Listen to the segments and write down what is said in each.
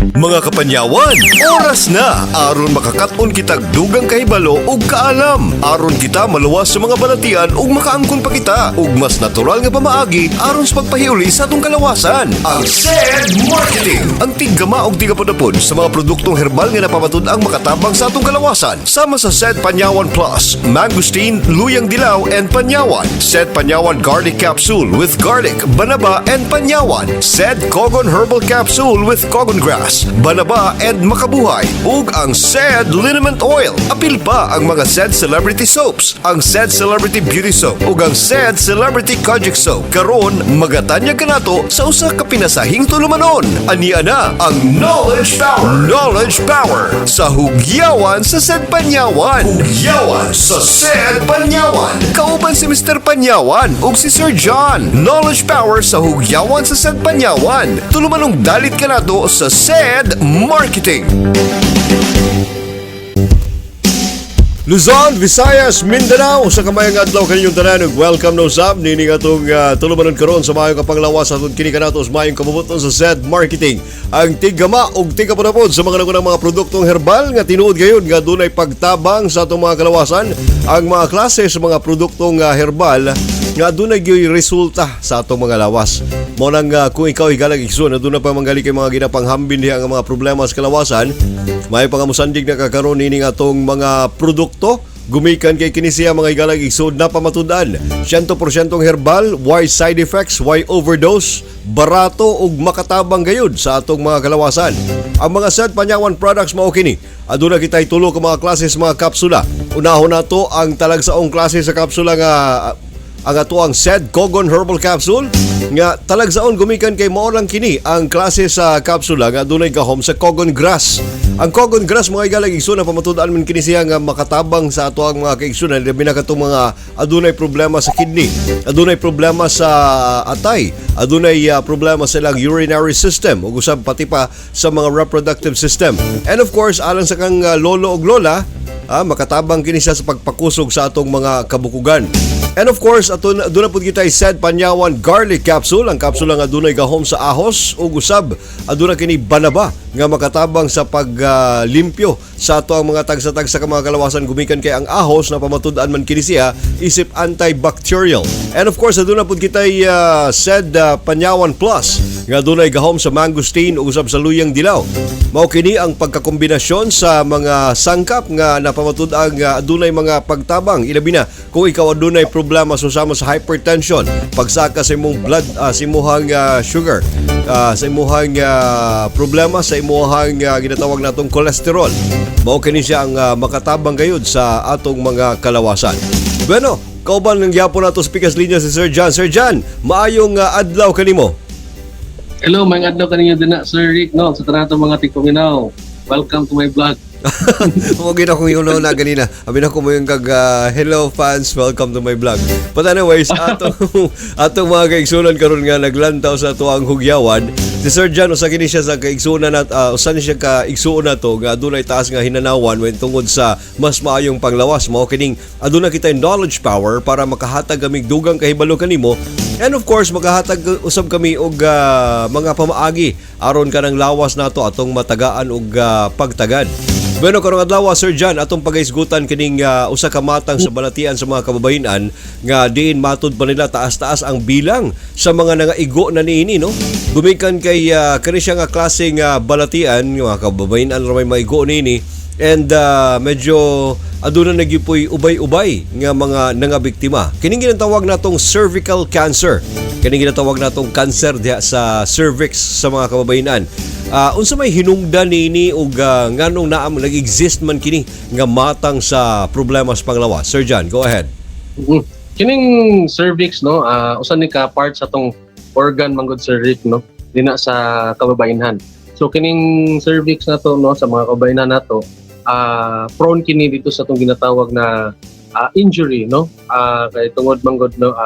Mga kapanyawan, oras na aron makakaton kitag dugang kahibalo ug kaalam. Aron kita maluwas sa mga balatian ug makaangkon pa kita ug mas natural nga pamaagi aron sa pagpahiuli sa atong kalawasan. Ang SED Marketing, ang tiggama og tigapudapod sa mga produktong herbal nga napamatud-ang makatabang sa atong kalawasan. Sama sa SED Panyawan Plus, Mangosteen, Luyang Dilaw and Panyawan. SED Panyawan Garlic Capsule with garlic, banaba and panyawan. SED Kogon Herbal Capsule with Kogon Grass, banaba and makabuhay. Ug ang SED Liniment Oil. Apil pa ang mga SED Celebrity Soaps, ang SED Celebrity Beauty Soap ug ang SED Celebrity Kojic Soap. Karon magatanyag kanato sa usa ka pinasahing tulumanon. Ania na ang Knowledge Power. Knowledge Power sa Hugyawan sa SED Panyawan. Hugyawan sa SED Panyawan. Kauban si Mr. Panyawan ug si Sir John. Knowledge Power sa Hugyawan sa SED Panyawan. Tulumanong dalit kanato sa SED Marketing. Luzon, Visayas, Mindanao, sa kamayang adlaw kaninyong tanan ug welcome na usab niini atong tulumanon karon sa maayong kapanglawas aton kini kanato sa maayong kabubuton sa Z Marketing. Ang tiggama ug tigapunapod sa mga nagunang mga produktong herbal nga tinuod gayud nga dunay pagtabang sa atong mga kalawasan, ang mga klase sa mga produktong herbal nga adunay gyoy resulta sa atong mga lawas. Mao nang kung ikaw higalag igsoon, aduna pa manggali kay mga ginapanghambin diha nga mga problema sa kalawasan, may pangamusandig na kakaron nining atong mga produkto gumikan kay kini siya, mga higalag igsoon, na pamatud-an 100% herbal, why side effects, why overdose, barato ug makatabang gayud sa atong mga kalawasan. Ang mga SED Panyawan products mao kini. Aduna kitay tulo ka mga klase sa mga kapsula. Unahon nato ang talagsaong klase sa kapsula nga ang ato ang SED Kogon Herbal Capsule nga talagsaon gumikan kay mao lang kini ang klase sa kapsula nga adunay gahom sa Kogon Grass. Ang Kogon Grass, mga higalag igsoon, na pamatud-an man kini siya nga makatabang sa ato ang mga kaigsoon, labi na katong mga adunay problema sa kidney, adunay problema sa atay, adunay problema sa ilang urinary system ug usab pati pa sa mga reproductive system. And of course, alang sa kang lolo ug lola, makatabang kini siya sa pagpakusog sa atong mga kabukugan. And of course, ato doon na pud kita SED Panyawan Garlic Capsule, ang kapsula nga adunay gahom sa ahos ug usab aduna kini banaba nga makatabang sa paglimpyo sa ato ang mga tagsa-tagsa ka mga kalawasan gumikan kay ang ahos na pamatud-an man kini siya isip antibacterial. And of course, aduna pud kita SED Panyawan Plus nga adunay gahom sa mangosteen ug usab sa luyang dilaw. Mao kini ang pagkakombinasyon sa mga sangkap nga napamatud-ang nga adunay mga pagtabang, ilabi na kung ikaw adunay problema susama sa hypertension, pagsaka sa imong blood, sa imuhang sugar, sa imuhang problema sa imuhang ginatawag natong cholesterol. Mao kini siya ang makatabang gayud sa atong mga kalawasan. Bueno, kauban ng gyapon nato sa pikas linya si Sir John. Sir John, maayong adlaw kanimo. Hello, maayong adlaw kaninyo dinha, Sir Rick, no? Sa tanan mga tigpaminaw. Welcome to my vlog. Mo gina akong iunaw na ganina. Abi na ko mo yung kag "Hello fans, welcome to my vlog." But anyways, atong mga kaigsunan karon nga naglantaw sa atuang hugyawan, si Sir John usa kini siya sa kaigsunan at usa ni siya ka igsuon nato nga adunay taas nga hinanawan when tungod sa mas maayong panglawas. Mao kining aduna kita knowledge power para makahatag kami dugang kahibalo kanimo. And of course, makahatag usab kami og mga pamaagi aron kanang lawas nato atong matagaan og pagtagad. Bueno, karong adlaw, Sir John, atong pagaisgutan kining usa ka matang sa balatian sa mga kababayenan nga diin matud pa nila taas-taas ang bilang sa mga nangaigo na niini, no? Gumikan kay kani siya nga klase nga balatian, mga kababayenan ra may maigo niini and medyo aduna na gyupoy ubay-ubay nga mga nangabiktima. Kining ginatawag natong cervical cancer. Kining ginatawag natong cancer diha sa cervix sa mga kababayenan. Unsa may hinungdan niini ug nganong naa nag-exist man kini nga matang sa problema sa panglawas? Sir John, go ahead. Kining cervix, no, usa ni ka part sa atong organ manggod, Sir Rick, no, dinha sa kababayenhan. So kining cervix nato, no, sa mga kababayenhan nato, prone kini dito sa atong ginatawag na injury, no? Kay tungod manggod, no,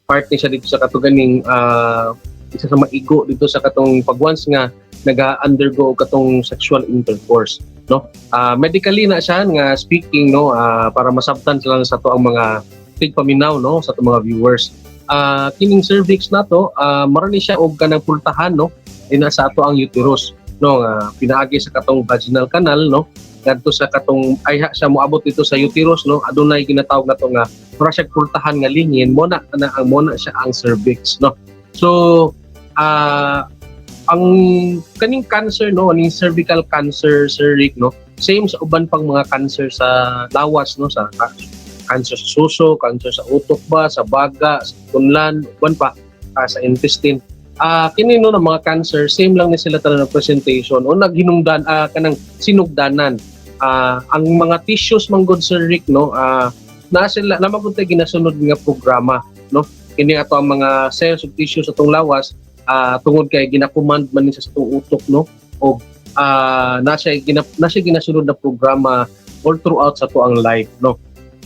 part ni siya dito sa katuganing isa sa maigo dito sa katong pag once nga naga-undergo og katong sexual intercourse, no? Medically na siya nga speaking, no, para masabtan sila sa ato ang mga tigpaminaw, no, sa atong mga viewers. Kining cervix nato, mara ni siya og kanang pultahan, no, dinha sa ato ang uterus. no, nga pinaagi sa katong vaginal canal, no, ngadto sa katong ayha siya moabot dito sa uterus, no. Adunay ginatawag nato nga mura siya pultahan nga lingin mo na na ang mo na siya ang cervix, no. So ang kaning cancer, no, kaning cervical cancer, Sir Rick, no, same sa uban pang mga cancer sa lawas, no, sa cancer sa suso, cancer sa utok ba, sa baga, sa tunlan, uban pa, sa intestine. Kini, no, ng mga cancer, same lang ni sila tanan ng presentation o naghinungdan, kanang sinugdanan. Ang mga tissues man gud, Sir Rick, no, na sila na magud tay ginasunod nga programa, no. Kini ato ang mga cells ug tissues sa atong lawas, tungod kay gina-command man ni sa atong utok, no, og na siya ginasunod na programa all throughout sa atoang life, no.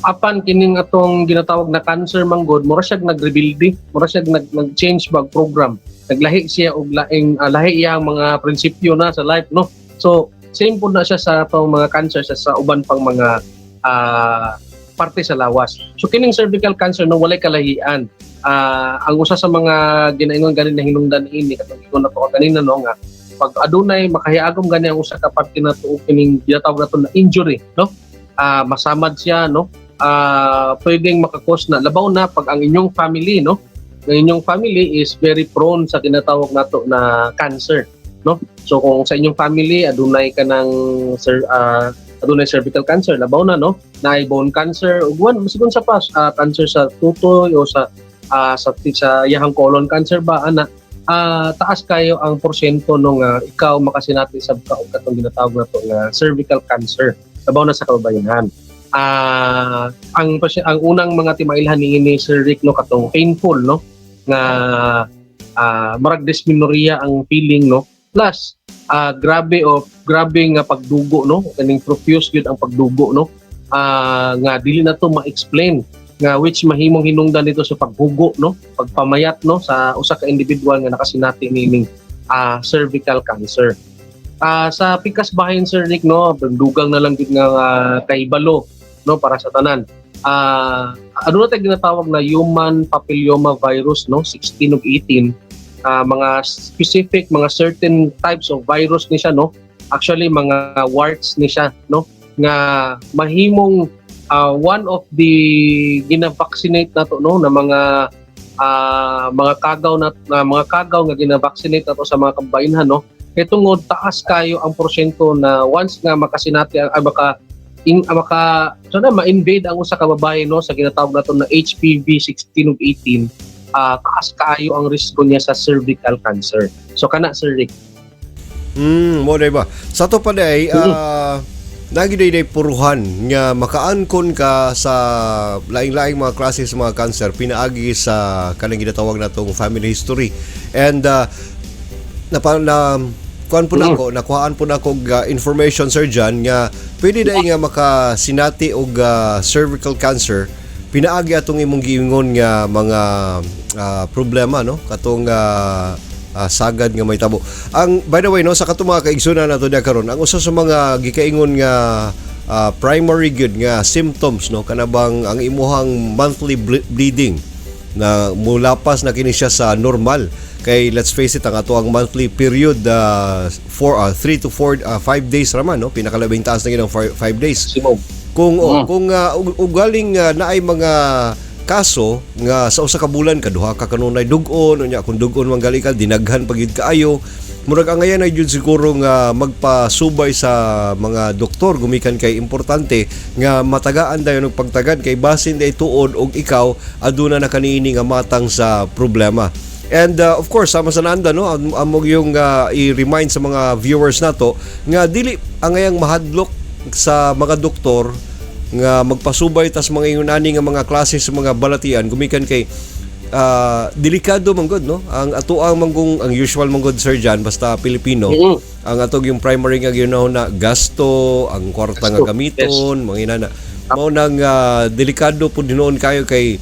Apan kining atong ginatawag na cancer manggod, mura siya nagrebuild, mura siya nag-change bag program, naglahi siya og laing lahi iyang mga prinsipyo na sa life, no. So same po na siya sa atong mga cancer sa uban pang mga parte sa lawas. So kining cervical cancer, no, walay kalahian. Ang usa sa mga ginaingon gani na hinungdan ini, katong ingon nato kanina, no, nga pag adunay makahiagom gani ang usa ka parte na og kining ginatawag nato na injury, no, masamad siya, no, pwedeng maka-cause na, labaw na pag ang inyong family, no, ang inyong family is very prone sa tinatawag nato na cancer, no. So kung sa inyong family adunay ka ng sir adunay cervical cancer, labaw na, no, naay bone cancer ug one sigon sa pas cancer sa tutoy o sa iyahang colon cancer ba ana, taas kayo ang porsyento nung ikaw makasinati sa ka og katong ginatawag nato nga cervical cancer, labaw na sa kababayehan. Ang unang mga timailhan ni Sir Rick, no, katong painful, no, nga marag dysmenorrhea ang feeling, no, plus grabe o grabe nga pagdugo, no, kaning profuse gyud ang pagdugo, no, nga dili na to ma-explain, nga which mahimong hinungdan dito sa paghugo, no, pagpamayat, no, sa usa ka individual nga nakasinati nining cervical cancer. Sa pikas bahin, Sir Rick, no, dugang na lang gid nga kahibalo, no, para sa tanan. Ano na tayo ginatawag na human papilloma virus, no, 16 ug 18, mga specific, mga certain types of virus ni siya, no. Actually mga warts ni siya, no, nga mahimong one of the gina-vaccinate nato, no, na mga kagaw na mga kagaw nga gina-vaccinate nato sa mga kababayenhan, no, kay tungod taas kayo ang porsyento na once nga makasinati ang maka in maka so na ma-invade ang usa ka babae, no, sa ginatawag nato na HPV 16 ug 18, taas kaayo ang risko niya sa cervical cancer. So kana, Sir Rick. Mo ba? Sa to pa day, nagi day puruhan nga makaangkon ka sa laing-laing mga klase sa mga cancer pinaagi sa kanang ginatawag natong family history. And napa na kuan po nako, nakuhaan po nako og information, Sir John, nga pwede dai nga makasinati og cervical cancer pinaagi atong imong giingon nga mga problema, no, katong sagad nga may tabo. Ang by the way, no, sa katong mga kaigsunan nato diya karon, ang usa sa mga gikaingon nga primary good nga symptoms, no, kanabang ang imuhang monthly bleeding na mulapas na kini siya sa normal, kay let's face it, ang ato ang monthly period 4 3 to 4 5 days raman, no, pinakalabing taas na ginang 5 days. Simog. Kung oh, kung ugaling naay mga kaso nga sa usa ka bulan kaduha ka kanunay dug-on, unya kung dug-on man gali ka, dinaghan pa gyud kaayo, murag ang ngayon ay jud siguro nga magpasubay sa mga doktor gumikan kay importante nga matagaan dayon og pagtagad kay basin day tuod og ikaw aduna na kaniini nga matang sa problema. And of course, sama sa nanda, no, among yung i-remind sa mga viewers nato nga dili ang ngayang mahadlok sa mga doktor nga magpasubay tas mga ingon nga mga klase sa mga balatian gumikan kay delikado man gud, no, ang ato ang manggong ang usual man gud, Sir John, basta Pilipino, ang atog yung primary nga gyud na gasto ang kwarta nga Gasto, gamiton, mga inana. Mao nang delikado pud hinuon kayo kay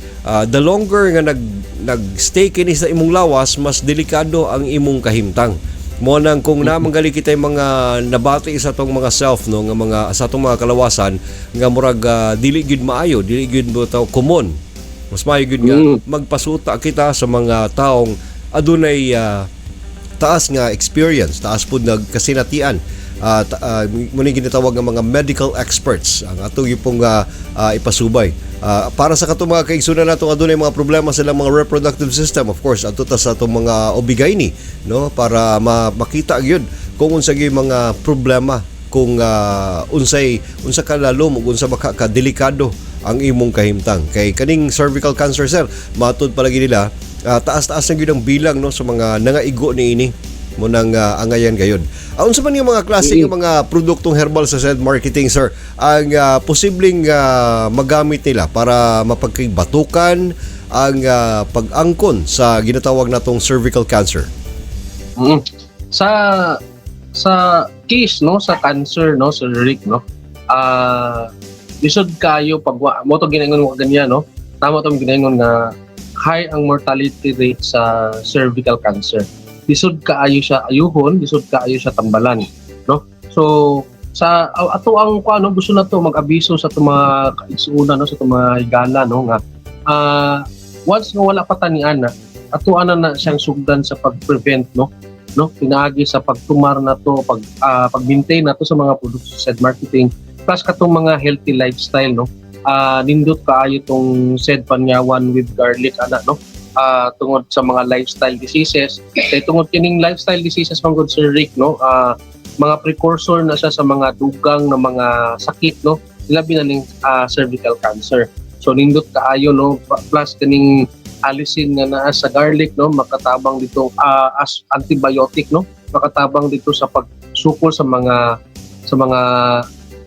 the longer nga nag-stay kini sa imong lawas, mas delikado ang imong kahimtang. Mo nang kung namanggali kitay mga nabati sa atong mga self, no, nga mga sa atong mga kalawasan nga murag dili gyud maayo, dili gyud mo taw common, mas maayo gyud nga magpasuta kita sa mga taong adunay taas nga experience, taas pud nga kasinatian, mao ni ginatawag nga mga medical experts ang atong ipong ipasubay para sa katong mga kaigsunan nato nga adunay mga problema sa ilang mga reproductive system. Of course, adto ta sa atong mga OB-GYN, no, para makita gyud kung unsa gyud mga problema, kung unsay unsa ka lalom ug unsa ba ka delikado ang imong kahimtang. Kay kaning cervical cancer, sir, matud palagi nila taas-taas na gyud ang bilang, no, sa mga nangaigo niini mo nang angayan gayon. Unsa man yung mga klase ng mga produktong herbal sa Zed Marketing, sir, ang posibleng magamit nila para mapagkibatukan ang pag-angkon sa ginatawag natong cervical cancer? Sa case, no, sa cancer, no, Sir Rick, no, lisod kayo pag mo to ginaingon mo kaganyan, no, tama tong ginaingon nga high ang mortality rate sa cervical cancer. Lisod kaayo siya ayuhon, lisod kaayo siya tambalan, no. So sa ato ang kuano, gusto na to mag-abiso sa atong mga kaigsuonan, no, sa atong mga higala, no, nga once nga wala pa ta niana, ato ana na siyang sugdan sa pag-prevent, no, pinaagi sa pagtumar na to, pag-maintain na to sa mga produkto sa Zed Marketing plus katong mga healthy lifestyle, no. Nindot kaayo tong Zed Panyawan with garlic ana, no, tungod sa mga lifestyle diseases, kay tungod kining lifestyle diseases man gud, Sir Rick, no, mga precursor na siya sa mga dugang na mga sakit, no, labi na ning cervical cancer. So nindot kaayo, no. Plus kining allicin nga naa sa garlic, no, makatabang dito as antibiotic, no, makatabang dito sa pagsukol sa mga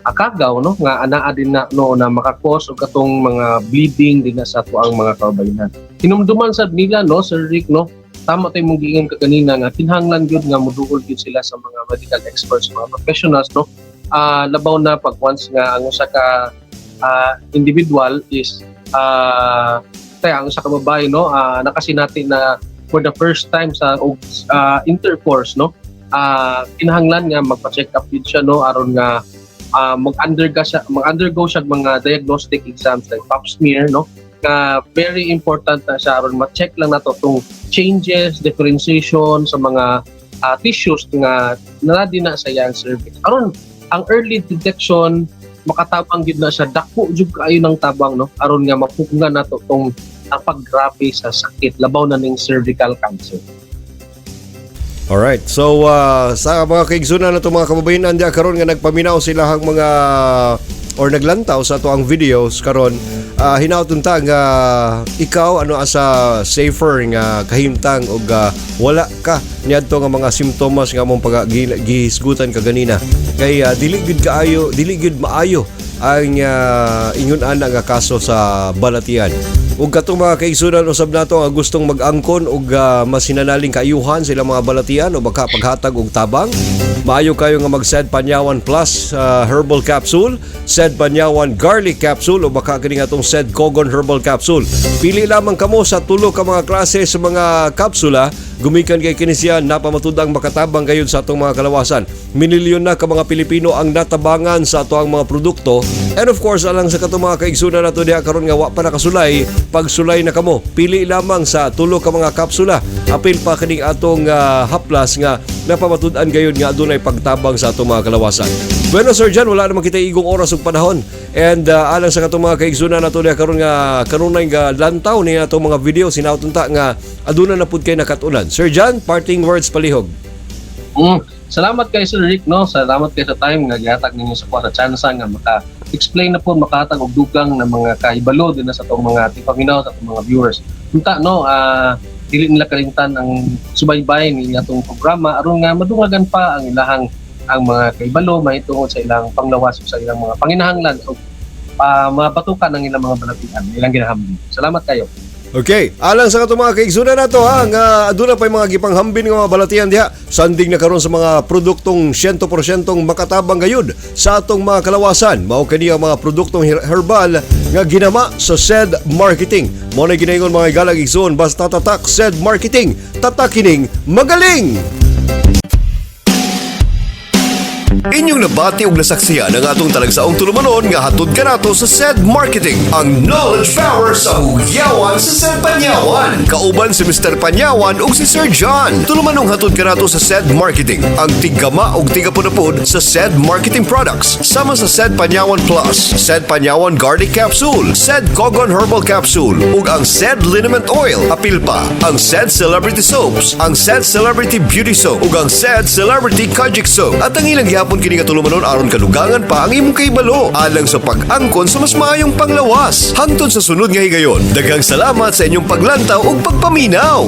akagaw, no, nga anaa din na, no, na makakos og katong mga bleeding din na sa atoang mga kababayenan. Hinumduman sad nila, no, Sir Rick, no, tama tay mong giingon kaganina nga kinahanglan gyud nga moduol gyud sila sa mga medical experts, mga professionals, no, labaw na pag once nga ang usa ka individual is kaya ang usa ka babae, no, nakasinati na for the first time sa intercourse, no, kinahanglan nga magpa-check up gyud siya, no, aron nga mag-undergo siya mga diagnostic exams like pap smear, no, nga very important na siya aron ma-check lang nato tong changes, differentiation sa mga tissues nga naa din na sa iyang cervix, aron ang early detection makatabang gid na siya, dako jud kaayo ng tabang, no, aron nga mapugnan nato tong ang paggrabe sa sakit, labaw na ning cervical cancer. Alright. So sa mga kaigsunan nato, mga kababayenan diya karon nga nagpaminaw sila ang mga or naglantaw sa ato ang videos karon, hinaut unta nga ikaw ano asa safer nga kahimtang og wala ka niadto nga mga simptomas nga among pag gihisgutan kaganina, kay dili gyud kaayo, dili gyud maayo ang ingon ana nga kaso sa balatian. Ug katong mga kaigsunan usab nato nga gustong mag-angkon og mas hinanaling kaayuhan sa ilang mga balatian o baka paghatag og tabang, maayo kayo nga mag-Zed Panyawan Plus Herbal Capsule, Zed Panyawan Garlic Capsule o baka kini atong Zed Kogon Herbal Capsule. Pili lamang kamo sa tulo ka mga klase sa mga kapsula gumikan kay kini siya napamatudang makatabang gayud sa atong mga kalawasan. Minilyon na ka mga Pilipino ang natabangan sa ato ang mga produkto. And of course, alang sa katong mga kaigsunan nato diha karon nga wa pa nakasulay, pagsulay na kamo. Pili lamang sa tulo ka mga kapsula. Apil pa kining atong haplas nga napamatud-an gayud nga adunay pagtabang sa atong mga kalawasan. Bueno, Sir John, wala naman kita igong oras ug panahon. And alang sa katong mga kaigsunan nato diha karon nga kanunay nga lantaw ni atong mga video, hinaut unta nga aduna na pud kay nakatunan. Sir John, parting words palihog. Salamat kay Sir Rick, no. Salamat kay sa time nga gihatag ninyo sa kuha sa chance nga maka-explain na po, makahatag og dugang na mga kahibalo din na sa atong mga tipaminaw, sa atong mga viewers. Unta, no, dili nila kalimtan ang subaybay ni atong programa aron nga madungagan pa ang ilahang ang mga kahibalo mahitungod sa ilang panglawas o sa ilang mga panginahanglan o mabatukan ang ilang mga balatian, ilang ginahambing. Salamat kayo. Okay, alang sa katong mga kaigsunan nato ha, nga aduna pa mga gipanghambin nga mga balatian diha, sanding na karon sa mga produktong 100% makatabang gayud sa atong mga kalawasan. Mao kini ang mga produktong herbal nga ginama sa Zed Marketing. Mao na ginaingon, mga igalang igsoon, basta tatak Zed Marketing, tatak kining magaling. Inyong nabati ug nasaksihan ang atong talagsaong tulumanon nga hatod kanato sa SED Marketing, ang knowledge power sa Hugyawan sa SED Panyawan. Kauban si Mr. Panyawan ug si Sir John. Tulumanong hatod kanato sa SED Marketing, ang tiggama ug tigapunapod sa SED Marketing Products. Sama sa SED Panyawan Plus, SED Panyawan Garlic Capsule, SED Kogon Herbal Capsule, ug ang SED Liniment Oil. Apil pa ang SED Celebrity Soaps, ang SED Celebrity Beauty Soap, ug ang SED Celebrity Kojic Soap. At ang ilang gihapon kini nga tulumanon aron kadugangan pa ang imong kahibalo alang sa pag-angkon sa mas maayong panglawas. Hangtod sa sunod nga higayon. Daghang salamat sa inyong paglantaw ug pagpaminaw.